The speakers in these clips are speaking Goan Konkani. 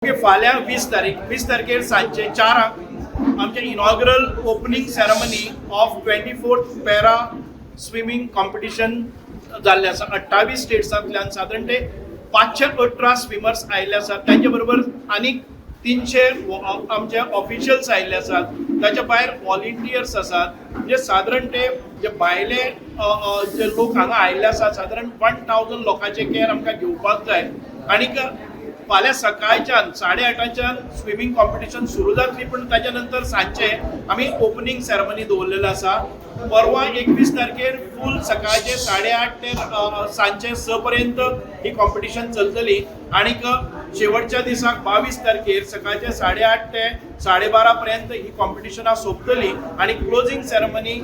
ओके, फाल्यां 20 तारीख, 20 तारखेर सांजचे 4 आंक आमचें inaugural opening ceremony of 24th para swimming competition जाल्लें आसा. 28 स्टेट्सांतल्यान सादारण ते 518 स्विमर्स आयिल्ले आसात. तांचे बरोबर आनीक 300 आमचे ऑफिशियल्स आयिल्ले आसात. ताच्या भायर व्हॉलिंटियर्स आसात. म्हणजे सादारण ते जे भायले जे लोक हांगा आयिल्ले आसात, सादारण 1000 लोकांचे केअर आमकां घेवपाक जाय. आणीक फाल्यां सकाळच्यान 8:30 च्यान स्विमींग कॉम्पिटिशन सुरू जातली, पूण ताच्या नंतर सांजचे आमी ओपनींग सेरेमनी दवरलेलो आसा. परवा 21 तारखेर फूल सकाळचे 8:30 ते सांजचे 6 पर्यंत ही कॉम्पिटिशन चलतली. आणीक शेवटच्या दिसाक 22 तारखेर सकाळचे 8:30 ते 12:30 पर्यंत ही कॉम्पिटिशनां सोंपतली आनी क्लोजींग सेरेमनी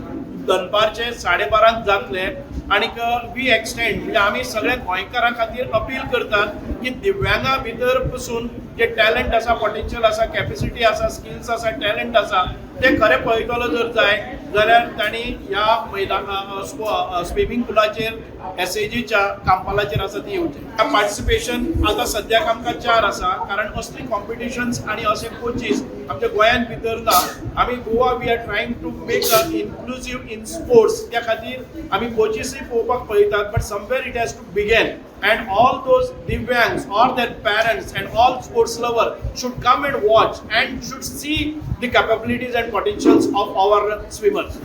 दनपारचे 12:30 जातले. आणीक we extend, म्हणजे आमी सगळ्या गोंयकारां खातीर अपील करतात की दिव्यांगा भितर पसून जे टॅलंट आसा, पोटेन्शियल आसा, कॅपेसिटी आसा, स्किल्स आसा, टॅलंट आसा, ते खरें पळयतलो जर जाय जाल्यार तांणी ह्या मैदान स्विमींग पुलाचेर, एसएजीच्या कांपालाचेर आसा ती येवचें. पार्टिसिपेशन आतां सद्याक आमकां चार आसा, कारण असली कॉम्पिटिशन्स आनी असे कोचीस आमच्या गोंयांत भितर ना. आमी Goa, we are trying to make a inclusive in sports. त्या खातीर आमी कोचीसूय पळोवपाक पळयतात, but somewhere it has to begin and all those divyangs or their parents and all sports lover should come and watch and should see the capabilities and potentials of our swimmers.